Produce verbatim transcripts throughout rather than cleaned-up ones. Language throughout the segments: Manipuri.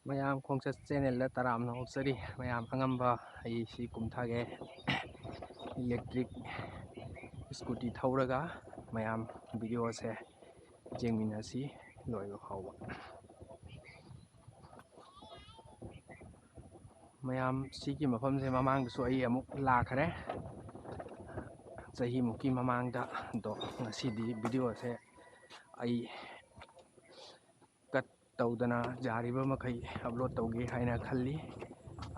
ꯃꯌꯥꯝ ꯈꯣꯡꯆꯠ ꯆꯦꯅꯦꯜꯗ ꯇꯔꯥꯝꯅ ꯑꯣꯛꯆꯔꯤ꯫ ꯃꯌꯥꯝ ꯑꯉꯝꯕ ꯑꯩ ꯁꯤ ꯀꯨꯝꯊꯒꯦ꯫ ꯏꯂꯦꯛꯇ꯭ꯔꯤꯛ ꯁ꯭ꯀꯨꯇꯤ ꯊꯧꯔꯒ ꯃꯌꯥꯝ ꯚꯤꯗꯤꯑꯣꯁꯦ ꯌꯦꯡꯃꯤꯟꯅꯁꯤ ꯂꯣꯏꯕ ꯐꯥꯎꯕ꯫ ꯃꯌꯥꯝ, ꯁꯤꯒꯤ ꯃꯐꯝꯁꯦ ꯃꯃꯥꯡꯗꯁꯨ ꯑꯩ ꯑꯃꯨꯛ ꯂꯥꯛꯈ꯭ꯔꯦ, ꯆꯍꯤꯃꯨꯛꯀꯤ ꯃꯃꯥꯡꯗ꯫ ꯑꯗꯣ ꯉꯁꯤꯗꯤ ꯚꯤꯗꯤꯑꯣꯁꯦ ꯑꯩ ꯀꯠ ꯇꯧꯗꯅ ꯌꯥꯔꯤꯕ ꯃꯈꯩ ꯑꯞꯂꯣꯗ ꯇꯧꯒꯦ ꯍꯥꯏꯅ ꯈꯜꯂꯤ꯫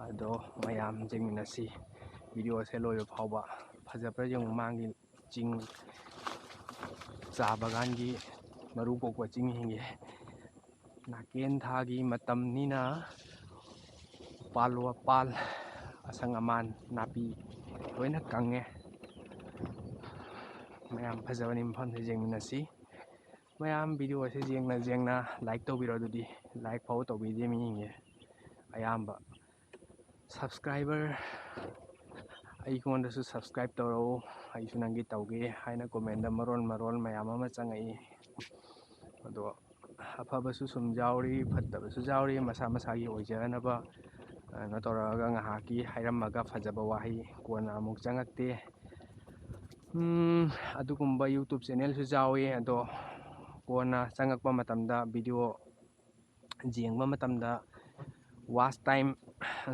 ꯑꯗꯣ ꯃꯌꯥꯝ ꯌꯦꯡꯃꯤꯟꯅꯁꯤ ꯚꯤꯗꯤꯑꯣꯁꯦ ꯂꯣꯏꯕ ꯐꯥꯎꯕ꯫ ꯐꯖꯕ꯭ꯔꯥ ꯌꯦꯡꯉꯨ, ꯃꯥꯡꯒꯤ ꯆꯤꯡ, ꯆꯥ ꯕꯒꯥꯟꯒꯤ ꯃꯔꯨ ꯀꯣꯛꯄ ꯆꯤꯡ ꯍꯤꯡꯉꯦ꯫ ꯅꯥꯀꯦꯟ ꯊꯥꯒꯤ ꯃꯇꯝꯅꯤꯅ ꯎꯄꯥꯜ ꯋꯥꯄꯥꯜ, ꯑꯁꯪ ꯑꯃꯥꯟ, ꯅꯥꯄꯤ ꯂꯣꯏꯅ ꯀꯪꯉꯦ꯫ ꯃꯌꯥꯝ, ꯐꯖꯕꯅꯤ ꯃꯐꯝꯁꯦ, ꯌꯦꯡꯃꯤꯟꯅꯁꯤ꯫ ꯃꯌꯥꯝ, ꯚꯤꯗꯤꯑꯣ ꯑꯁꯤ ꯌꯦꯡꯅ ꯌꯦꯡꯅ ꯂꯥꯏꯛ ꯇꯧꯕꯤꯔꯣ꯫ ꯑꯗꯨꯗꯤ ꯂꯥꯏꯛ ꯐꯥꯎꯕ ꯇꯧꯕꯤꯗꯦ ꯃꯤ ꯌꯦꯡꯉꯦ꯫ ꯑꯌꯥꯝꯕ ꯁꯕꯁꯀ꯭ꯔꯥꯏꯕꯔ, ꯑꯩꯉꯣꯟꯗꯁꯨ ꯁꯕꯁꯀ꯭ꯔꯥꯏꯕ ꯇꯧꯔꯛꯎ, ꯑꯩꯁꯨ ꯅꯪꯒꯤ ꯇꯧꯒꯦ ꯍꯥꯏꯅ ꯀꯣꯃꯦꯟꯗ ꯃꯔꯣꯜ ꯃꯔꯣꯜ ꯃꯌꯥꯝ ꯑꯃ ꯆꯪꯉꯛꯏ꯫ ꯑꯗꯣ ꯑꯐꯕꯁꯨ ꯁꯨꯝ ꯌꯥꯎꯔꯤ, ꯐꯠꯇꯕꯁꯨ ꯌꯥꯎꯔꯤ, ꯃꯁꯥ ꯃꯁꯥꯒꯤ ꯑꯣꯏꯖꯅꯕ ꯀꯩꯅꯣ ꯇꯧꯔꯛꯑꯒ ꯉꯥꯏꯍꯥꯛꯀꯤ ꯍꯥꯏꯔꯝꯃꯒ ꯐꯖꯕ ꯋꯥꯍꯩ ꯀꯣꯟꯅ ꯑꯃꯨꯛ ꯆꯪꯉꯛꯇꯦ꯫ ꯎꯝ, ꯑꯗꯨꯒꯨꯝꯕ YouTube ꯆꯦꯅꯦꯜꯁꯨ ꯌꯥꯎꯏ꯫ ꯑꯗꯣ ꯀꯣꯟꯅ ꯆꯪꯉꯛꯄ ꯃꯇꯝꯗ, ꯚꯤꯗꯤꯑꯣ ꯌꯦꯡꯕ ꯃꯇꯝꯗ, ꯋꯥꯆ ꯇꯥꯏꯝ,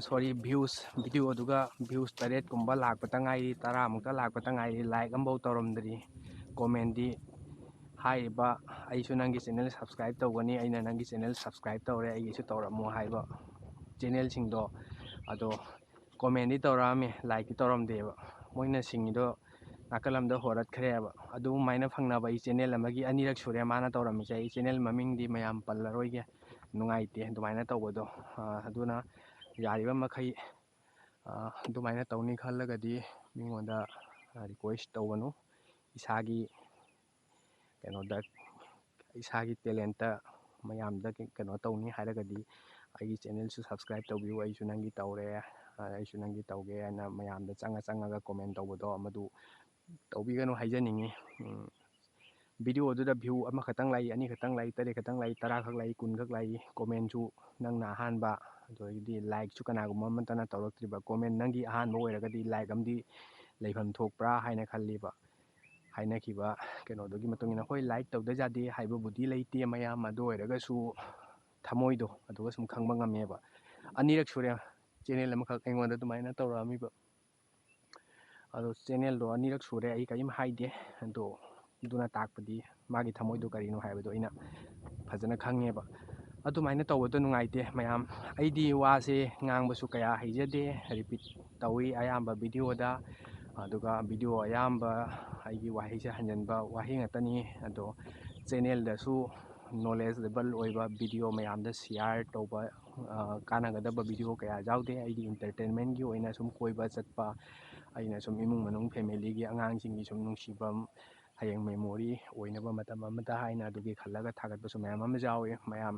ꯁꯣꯔꯤ, ꯚ꯭ꯌꯨꯁ, ꯚꯤꯗꯤꯑꯣꯗꯨꯒ ꯚ꯭ꯌꯨꯁ ꯇꯔꯦꯠꯀꯨꯝꯕ ꯂꯥꯛꯄꯇ ꯉꯥꯏꯔꯤ, ꯇꯔꯥꯃꯨꯛꯇ ꯂꯥꯛꯄꯇ ꯉꯥꯏꯔꯤ, ꯂꯥꯏꯛ ꯑꯃꯐꯥꯎ ꯇꯧꯔꯝꯗ꯭ꯔꯤ꯫ ꯀꯣꯃꯦꯟꯗꯤ ꯍꯥꯏꯔꯤꯕ "ꯑꯩꯁꯨ ꯅꯪꯒꯤ ꯆꯦꯅꯦꯜ ꯁꯕꯁꯀ꯭ꯔꯥꯏꯕ ꯇꯧꯒꯅꯤ, ꯑꯩꯅ ꯅꯪꯒꯤ ꯆꯦꯅꯦꯜ ꯁꯕꯁꯀ꯭ꯔꯥꯏꯕ ꯇꯧꯔꯦ, ꯑꯩꯒꯤꯁꯨ ꯇꯧꯔꯝꯃꯨ" ꯍꯥꯏꯕ ꯆꯦꯅꯦꯜꯁꯤꯡꯗꯣ, ꯑꯗꯣ ꯀꯣꯃꯦꯟꯗꯤ ꯇꯧꯔꯛꯑꯝꯃꯤ, ꯂꯥꯏꯛꯇꯤ ꯇꯧꯔꯝꯗꯦꯕ꯫ ꯃꯣꯏꯅ ꯁꯤꯡꯉꯤꯗꯣ ꯅꯥꯀꯜ ꯑꯃꯗ ꯍꯣꯔꯠꯈ꯭ꯔꯦꯕ꯫ ꯑꯗꯨꯃꯥꯏꯅ ꯐꯪꯅꯕ ꯑꯩ ꯆꯦꯅꯦꯜ ꯑꯃꯒꯤ ꯑꯅꯤꯔꯛ ꯁꯨꯔꯦ ꯃꯥꯅ ꯇꯧꯔꯝꯃꯤꯁꯦ꯫ ꯑꯩ ꯆꯦꯅꯦꯜ ꯃꯃꯤꯡꯗꯤ ꯃꯌꯥꯝ ꯄꯜꯂꯔꯣꯏꯒꯦ, ꯅꯨꯡꯉꯥꯏꯇꯦ ꯑꯗꯨꯃꯥꯏꯅ ꯇꯧꯕꯗꯣ꯫ ꯑ, ꯑꯗꯨꯅ ꯌꯥꯔꯤꯕ ꯃꯈꯩ, ꯑ, ꯑꯗꯨꯃꯥꯏꯅ ꯇꯧꯅꯤ ꯈꯜꯂꯒꯗꯤ ꯃꯤꯉꯣꯟꯗ, ꯑ, ꯔꯤꯀ꯭ꯋꯦꯁ ꯇꯧꯒꯅꯨ꯫ ꯏꯁꯥꯒꯤ ꯀꯩꯅꯣꯗ, ꯏꯁꯥꯒꯤ ꯇꯦꯂꯦꯟꯇ ꯃꯌꯥꯝꯗ ꯀꯩ-, ꯀꯩꯅꯣ ꯇꯧꯅꯤ ꯍꯥꯏꯔꯒꯗꯤ ꯑꯩꯒꯤ ꯆꯦꯅꯦꯜꯁꯨ ꯁꯕꯁꯀ꯭ꯔꯥꯏꯕ ꯇꯧꯕꯤꯌꯨ, "ꯑꯩꯁꯨ ꯅꯪꯒꯤ ꯇꯧꯔꯦ, ꯑ, ꯑꯩꯁꯨ ꯅꯪꯒꯤ ꯇꯧꯒꯦ" ꯍꯥꯏꯅ ꯃꯌꯥꯝꯗ ꯆꯪꯉ ꯆꯪꯉꯒ ꯀꯣꯃꯦꯟ ꯇꯧꯕꯗꯣ, ꯃꯗꯨ ꯇꯧꯕꯤꯒꯅꯨ ꯍꯥꯏꯖꯅꯤꯡꯉꯤ꯫ ꯎꯝ, ꯚꯤꯗꯤꯑꯣꯗꯨꯗ ꯚ꯭ꯌꯨ ꯑꯃꯈꯛꯇꯪ ꯂꯥꯛꯏ, ꯑꯅꯤꯈꯛꯇꯪ ꯂꯥꯛꯏ, ꯇꯔꯦꯠ ꯈꯛꯇꯪ ꯂꯥꯛꯏ, ꯇꯔꯥ ꯈꯛ ꯂꯥꯛꯏ, ꯀꯨꯟ ꯈꯛ ꯂꯥꯛꯏ, ꯀꯣꯃꯦꯟꯁꯨ ꯅꯪꯅ ꯑꯍꯥꯟꯕ, ꯑꯗꯨꯗꯒꯤꯗꯤ ꯂꯥꯏꯛꯁꯨ ꯀꯅꯥꯒꯨꯝꯕ ꯑꯃꯠꯇꯅ ꯇꯧꯔꯛꯇ꯭ꯔꯤꯕ, ꯀꯣꯃꯦꯟ ꯅꯪꯒꯤ ꯑꯍꯥꯟꯕ ꯑꯣꯏꯔꯒꯗꯤ ꯂꯥꯏꯛ ꯑꯃꯗꯤ ꯂꯩꯐꯝ ꯊꯣꯛꯄ꯭ꯔꯥ ꯍꯥꯏꯅ ꯈꯜꯂꯤꯕ꯫ ꯍꯥꯏꯅꯈꯤꯕ ꯀꯩꯅꯣꯗꯨꯒꯤ ꯃꯇꯨꯡ ꯏꯟꯅ, ꯍꯣꯏ, ꯂꯥꯏꯛ ꯇꯧꯗ ꯌꯥꯗꯦ ꯍꯥꯏꯕꯕꯨꯗꯤ ꯂꯩꯇꯦ ꯃꯌꯥꯝ, ꯑꯗꯨ ꯑꯣꯏꯔꯒꯁꯨ ꯊꯃꯣꯏꯗꯣ ꯑꯗꯨꯒ ꯁꯨꯝ ꯈꯪꯕ ꯉꯝꯃꯦꯕ꯫ ꯑꯅꯤꯔꯛ ꯁꯨꯔꯦ ꯆꯦꯅꯦꯜ ꯑꯃꯈꯛ ꯑꯩꯉꯣꯟꯗ ꯑꯗꯨꯃꯥꯏꯅ ꯇꯧꯔꯛꯑꯝꯃꯤꯕ꯫ ꯑꯗꯣ ꯆꯦꯅꯦꯜꯗꯣ ꯑꯅꯤꯔꯛ ꯁꯨꯔꯦ ꯑꯩ ꯀꯔꯤꯝ ꯍꯥꯏꯗꯦ꯫ ꯑꯗꯣ ꯑꯗꯨꯅ ꯇꯥꯛꯄꯗꯤ ꯃꯥꯒꯤ ꯊꯃꯣꯏꯗꯣ ꯀꯔꯤꯅꯣ ꯍꯥꯏꯕꯗꯣ ꯑꯩꯅ ꯐꯖꯅ ꯈꯪꯉꯦꯕ꯫ ꯑꯗꯨꯃꯥꯏꯅ ꯇꯧꯕꯗꯣ ꯅꯨꯡꯉꯥꯏꯇꯦ ꯃꯌꯥꯝ꯫ ꯑꯩꯗꯤ ꯋꯥꯁꯦ ꯉꯥꯡꯕꯁꯨ ꯀꯌꯥ ꯍꯩꯖꯗꯦ, ꯔꯤꯄꯤꯠ ꯇꯧꯏ ꯑꯌꯥꯝꯕ ꯚꯤꯗꯤꯑꯣꯗ꯫ ꯑꯗꯨꯒ ꯚꯤꯗꯤꯑꯣ ꯑꯌꯥꯝꯕ ꯑꯩꯒꯤ ꯋꯥꯍꯩꯁꯦ ꯍꯟꯖꯤꯟꯕ ꯋꯥꯍꯩ ꯉꯥꯛꯇꯅꯤ꯫ ꯑꯗꯣ ꯆꯦꯅꯦꯜꯗꯁꯨ ꯅꯣꯂꯦꯖꯦꯕꯜ ꯑꯣꯏꯕ ꯚꯤꯗꯤꯑꯣ ꯃꯌꯥꯝꯗ ꯁꯤꯌꯥꯔ ꯇꯧꯕ, ꯑ, ꯀꯥꯟꯅꯒꯗꯕ ꯚꯤꯗꯤꯑꯣ ꯀꯌꯥ ꯌꯥꯎꯗꯦ꯫ ꯑꯩꯒꯤ ꯏꯟꯇꯔꯇꯦꯟꯃꯦꯟꯒꯤ ꯑꯣꯏꯅ ꯁꯨꯝ ꯀꯣꯏꯕ ꯆꯠꯄ, ꯑꯩꯅ ꯁꯨꯝ ꯏꯃꯨꯡ ꯃꯅꯨꯡ ꯐꯦꯃꯤꯂꯤꯒꯤ ꯑꯉꯥꯡꯁꯤꯡꯒꯤ ꯁꯨꯝ ꯅꯨꯡꯁꯤꯕ, ꯍꯌꯦꯡ ꯃꯦꯃꯣꯔꯤ ꯑꯣꯏꯅꯕ ꯃꯇꯝ ꯑꯃꯗ ꯍꯥꯏꯅ ꯑꯗꯨꯒꯤ ꯈꯜꯂꯒ ꯊꯥꯒꯠꯄꯁꯨ ꯃꯌꯥꯝ ꯑꯃ ꯌꯥꯎꯏ꯫ ꯃꯌꯥꯝ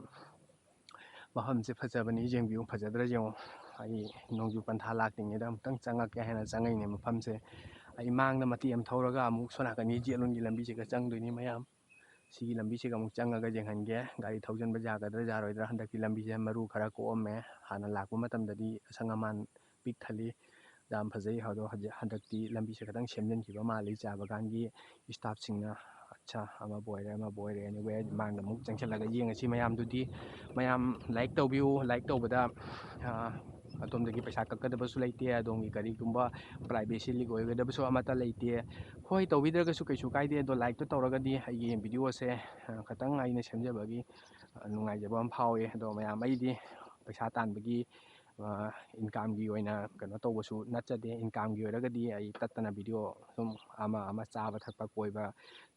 ꯃꯐꯝꯁꯦ ꯐꯖꯕꯅꯤ, ꯌꯦꯡꯕꯤꯌꯨ, ꯐꯖꯗ꯭ꯔꯥ ꯌꯦꯡꯉꯨ꯫ ꯑꯩ ꯅꯣꯡꯖꯨ ꯄꯟꯊꯥ ꯂꯥꯛꯇ꯭ꯔꯤꯉꯩꯗ ꯑꯃꯨꯛꯇꯪ ꯆꯪꯉꯛꯀꯦ ꯍꯥꯏꯅ ꯆꯪꯉꯛꯏꯅꯦ ꯃꯐꯝꯁꯦ꯫ ꯑꯩ ꯃꯥꯡꯗ ꯃꯇꯦꯛ ꯑꯃ ꯊꯧꯔꯒ ꯑꯃꯨꯛ ꯁꯣꯝ ꯅꯥꯀꯟꯒꯤ ꯖꯦꯠꯂꯣꯝꯒꯤ ꯂꯝꯕꯤꯁꯤꯒ ꯆꯪꯗꯣꯏꯅꯤ ꯃꯌꯥꯝ꯫ ꯁꯤꯒꯤ ꯂꯝꯕꯤꯁꯤꯒ ꯑꯃꯨꯛ ꯆꯪꯉꯒ ꯌꯦꯡꯍꯟꯒꯦ, ꯒꯥꯔꯤ ꯊꯧꯖꯤꯟꯕ ꯌꯥꯒꯗ꯭ꯔꯥ ꯌꯥꯔꯣꯏꯗ꯭ꯔꯥ꯫ ꯍꯟꯗꯛꯇꯤ ꯂꯝꯕꯤꯁꯦ ꯃꯔꯨ ꯈꯔ ꯀꯣꯛꯑꯝꯃꯦ, ꯍꯥꯟꯅ ꯂꯥꯛꯄ ꯃꯇꯝꯗꯗꯤ ꯑꯁꯪ ꯑꯃꯥꯟ ꯄꯤꯛ ꯊꯜꯂꯤ, ꯌꯥꯝ ꯐꯖꯩ꯫ ꯑꯗꯣ ꯍꯧꯖꯤꯛ, ꯍꯟꯗꯛꯇꯤ ꯂꯝꯕꯤꯁꯦ ꯈꯤꯇꯪ ꯁꯦꯝꯖꯤꯟꯈꯤꯕ ꯃꯥꯜꯂꯤ, ꯆꯥ ꯕꯒꯥꯟꯒꯤ ꯏꯁꯇꯥꯐꯁꯤꯡꯅ꯫ ꯑꯠꯁꯥ, ꯑꯃꯕꯨ ꯑꯣꯏꯔꯦ, ꯑꯃꯕꯨ ꯑꯣꯏꯔꯦ꯫ Anyway, ꯃꯥꯡꯗ ꯑꯃꯨꯛ ꯆꯪꯁꯤꯜꯂꯒ ꯌꯦꯡꯉꯁꯤ ꯃꯌꯥꯝꯗꯨꯗꯤ꯫ ꯃꯌꯥꯝ ꯂꯥꯏꯛ ꯇꯧꯕꯤꯌꯨ, ꯂꯥꯏꯛ ꯇꯧꯕꯗ, ꯑ, ꯑꯗꯣꯝꯗꯒꯤ ꯄꯩꯁꯥ ꯀꯛꯀꯗꯕꯁꯨ ꯂꯩꯇꯦ, ꯑꯗꯣꯝꯒꯤ ꯀꯔꯤꯒꯨꯝꯕ ꯄ꯭ꯔꯥꯏꯚꯦꯁꯤ ꯂꯤꯛ ꯑꯣꯏꯒꯗꯕꯁꯨ ꯑꯃꯠꯇ ꯂꯩꯇꯦ꯫ ꯍꯣꯏ, ꯇꯧꯕꯤꯗ꯭ꯔꯒꯁꯨ ꯀꯩꯁꯨ ꯀꯥꯏꯗꯦ, ꯑꯗꯣ ꯂꯥꯏꯛꯇꯣ ꯇꯧꯔꯒꯗꯤ ꯑꯩꯒꯤ ꯚꯤꯗꯤꯑꯣꯁꯦ, ꯑ, ꯈꯇꯪ ꯑꯩꯅ ꯁꯦꯝꯖꯕꯒꯤ, ꯑ, ꯅꯨꯡꯉꯥꯏꯖꯕ ꯑꯃ ꯐꯥꯎꯋꯦ꯫ ꯑꯗꯣ ꯃꯌꯥꯝ, ꯑꯩꯗꯤ ꯄꯩꯁꯥ ꯇꯥꯟꯕꯒꯤ, ꯑ, ꯏꯟꯀꯝꯒꯤ ꯑꯣꯏꯅ ꯀꯩꯅꯣ ꯇꯧꯕꯁꯨ ꯅꯠꯆꯗꯦ꯫ ꯏꯟꯀꯝꯒꯤ ꯑꯣꯏꯔꯒꯗꯤ ꯑꯩ ꯇꯠꯇꯅ ꯚꯤꯗꯤꯑꯣ ꯁꯨꯝ ꯑꯃ ꯑꯃ ꯆꯥꯕ ꯊꯛꯄ ꯀꯣꯏꯕ,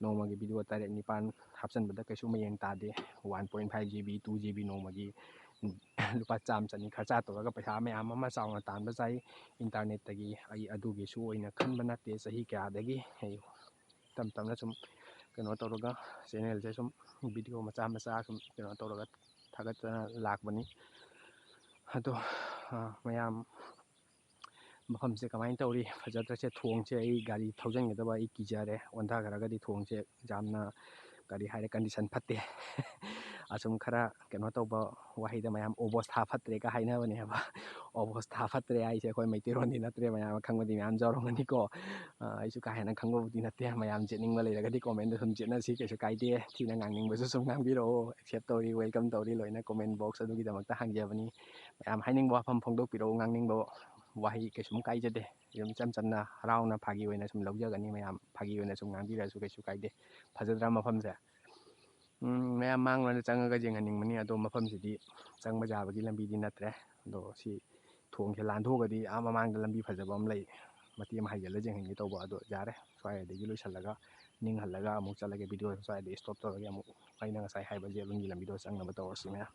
ꯅꯣꯡꯃꯒꯤ ꯚꯤꯗꯤꯑꯣ ꯇꯔꯦꯠ ꯅꯤꯄꯥꯟ ꯍꯥꯞꯆꯤꯟꯕꯗ ꯀꯩꯁꯨ ꯃꯌꯦꯡ ꯇꯥꯗꯦ꯫ One point five G B, two G B ꯅꯣꯡꯃꯒꯤ ꯂꯨꯄꯥ ꯆꯥꯝꯃ ꯆꯅꯤ ꯈꯔꯆꯥ ꯇꯧꯔꯒ ꯄꯩꯁꯥ ꯃꯌꯥꯝ ꯑꯃ ꯆꯥꯎꯅ ꯇꯥꯟꯕ ꯌꯥꯏ ꯏꯟꯇꯔꯅꯦꯠꯇꯒꯤ꯫ ꯑꯩ ꯑꯗꯨꯒꯤꯁꯨ ꯑꯣꯏꯅ ꯈꯟꯕ ꯅꯠꯇꯦ꯫ ꯆꯍꯤ ꯀꯌꯥꯗꯒꯤ ꯑꯩ ꯇꯞ ꯇꯞꯅ ꯁꯨꯝ ꯀꯩꯅꯣ ꯇꯧꯔꯒ ꯆꯦꯅꯦꯜꯁꯦ ꯁꯨꯝ ꯚꯤꯗꯤꯑꯣ ꯃꯆꯥ ꯃꯆꯥ ꯁꯨꯝ ꯀꯩꯅꯣ ꯇꯧꯔꯒ ꯊꯥꯒꯠꯇꯅ ꯂꯥꯛꯄꯅꯤ꯫ ꯑꯗꯣ, ꯑ, ꯃꯌꯥꯝ ꯃꯐꯝꯁꯦ ꯀꯃꯥꯏꯅ ꯇꯧꯔꯤ ꯐꯖꯗ꯭ꯔꯁꯦ? ꯊꯣꯡꯁꯦ ꯑꯩ ꯒꯥꯔꯤ ꯊꯧꯖꯤꯟꯒꯗꯕ ꯑꯩ ꯀꯤꯖꯔꯦ, ꯑꯣꯟꯊꯈ꯭ꯔꯒꯗꯤ ꯊꯣꯡꯁꯦ ꯌꯥꯝꯅ, ꯀꯔꯤ ꯍꯥꯏꯔꯦ, ꯀꯟꯗꯤꯁꯟ ꯐꯠꯇꯦ꯫ ꯑꯁꯨꯝ ꯈꯔ ꯀꯩꯅꯣ ꯇꯧꯕ ꯋꯥꯍꯩꯗ ꯃꯌꯥꯝ ꯑꯣꯕꯣꯁꯊꯥ ꯐꯠꯇ꯭ꯔꯦꯒ ꯍꯥꯏꯅꯕꯅꯦꯕ꯫ ꯑꯣꯕꯣꯁꯊꯥ ꯐꯠꯇ꯭ꯔꯦ ꯍꯥꯏꯁꯦ ꯑꯩꯈꯣꯏ ꯃꯩꯇꯩꯔꯣꯟꯗꯤ ꯅꯠꯇ꯭ꯔꯦ, ꯃꯌꯥꯝ ꯈꯪꯕꯗꯤ ꯃꯌꯥꯝ ꯌꯥꯎꯔꯝꯒꯅꯤꯀꯣ꯫ ꯑꯩꯁꯨ ꯀꯥ ꯍꯦꯟꯅ ꯈꯪꯕꯕꯨꯗꯤ ꯅꯠꯇꯦ꯫ ꯃꯌꯥꯝ ꯌꯦꯠꯅꯤꯡꯕ ꯂꯩꯔꯒꯗꯤ ꯀꯣꯃꯦꯟꯗ ꯁꯨꯝ ꯌꯦꯠꯅꯁꯤ, ꯀꯩꯁꯨ ꯀꯥꯏꯗꯦ꯫ ꯊꯤꯅ ꯉꯥꯡꯅꯤꯡꯕꯁꯨ ꯁꯨꯝ ꯉꯥꯡꯕꯤꯔꯛꯑꯣ, ꯑꯦꯛꯁꯦꯞ ꯇꯧꯔꯤ, ꯋꯦꯜꯀꯝ ꯇꯧꯔꯤ, ꯂꯣꯏꯅ ꯀꯣꯃꯦꯟ ꯕꯣꯛꯁ ꯑꯗꯨꯒꯤꯗꯃꯛꯇ ꯍꯥꯡꯖꯕꯅꯤ꯫ ꯃꯌꯥꯝ ꯍꯥꯏꯅꯤꯡꯕ ꯋꯥꯐꯝ ꯐꯣꯡꯗꯣꯛꯄꯤꯔꯛꯑꯣ, ꯉꯥꯡꯅꯤꯡꯕ ꯋꯥꯍꯩ ꯀꯩꯁꯨꯝ ꯀꯥꯏꯖꯗꯦ꯫ ꯑꯗꯨꯝ ꯏꯆꯝ ꯆꯝꯅ ꯍꯔꯥꯎꯅ ꯐꯥꯒꯤ ꯑꯣꯏꯅ ꯁꯨꯝ ꯂꯧꯖꯒꯅꯤ꯫ ꯃꯌꯥꯝ ꯐꯥꯒꯤ ꯑꯣꯏꯅ ꯁꯨꯝ ꯉꯥꯡꯕꯤꯔꯛꯑꯁꯨ ꯀꯩꯁꯨ ꯀꯥꯏꯗꯦ꯫ ꯐꯖꯗ꯭ꯔꯥ ꯃꯐꯝꯁꯦ? ꯎꯝ, ꯃꯌꯥꯝ ꯃꯥꯡꯂꯣꯝꯗ ꯆꯪꯉꯒ ꯌꯦꯡꯍꯟꯅꯤꯡꯕꯅꯤ, ꯑꯗꯣ ꯃꯐꯝꯁꯤꯗꯤ ꯆꯪꯕ ꯌꯥꯕꯒꯤ ꯂꯝꯕꯤꯗꯤ ꯅꯠꯇ꯭ꯔꯦ꯫ ꯑꯗꯣ ꯁꯤ ꯊꯣꯡꯁꯦ ꯂꯥꯟꯊꯣꯛꯑꯒꯗꯤ ꯑꯥ ꯃꯃꯥꯡꯗ ꯂꯝꯕꯤ ꯐꯖꯕ ꯑꯃ ꯂꯩ, ꯃꯇꯦꯛ ꯑꯃ ꯍꯥꯏꯖꯤꯜꯂ ꯌꯦꯡꯍꯟꯒꯦ ꯇꯧꯕ꯫ ꯑꯗꯣ ꯌꯥꯔꯦ, ꯁ꯭ꯋꯥꯏꯗꯒꯤ ꯂꯣꯏꯁꯤꯜꯂꯒ ꯅꯤꯡꯍꯜꯂꯒ ꯑꯃꯨꯛ ꯆꯠꯂꯒꯦ꯫ ꯚꯤꯗꯤꯑꯣꯁꯦ ꯁ꯭ꯋꯥꯏꯗ ꯁ꯭ꯇꯣꯞ ꯇꯧꯔꯒꯦ꯫ ꯑꯃꯨꯛ ꯑꯩꯅ ꯉꯁꯥꯏ ꯍꯥꯏꯕ ꯖꯦꯜ ꯂꯣꯝꯒꯤ ꯂꯝꯕꯤꯗꯣ ꯆꯪꯅꯕ ꯇꯧꯔꯁꯤ ꯃꯌꯥꯝ꯫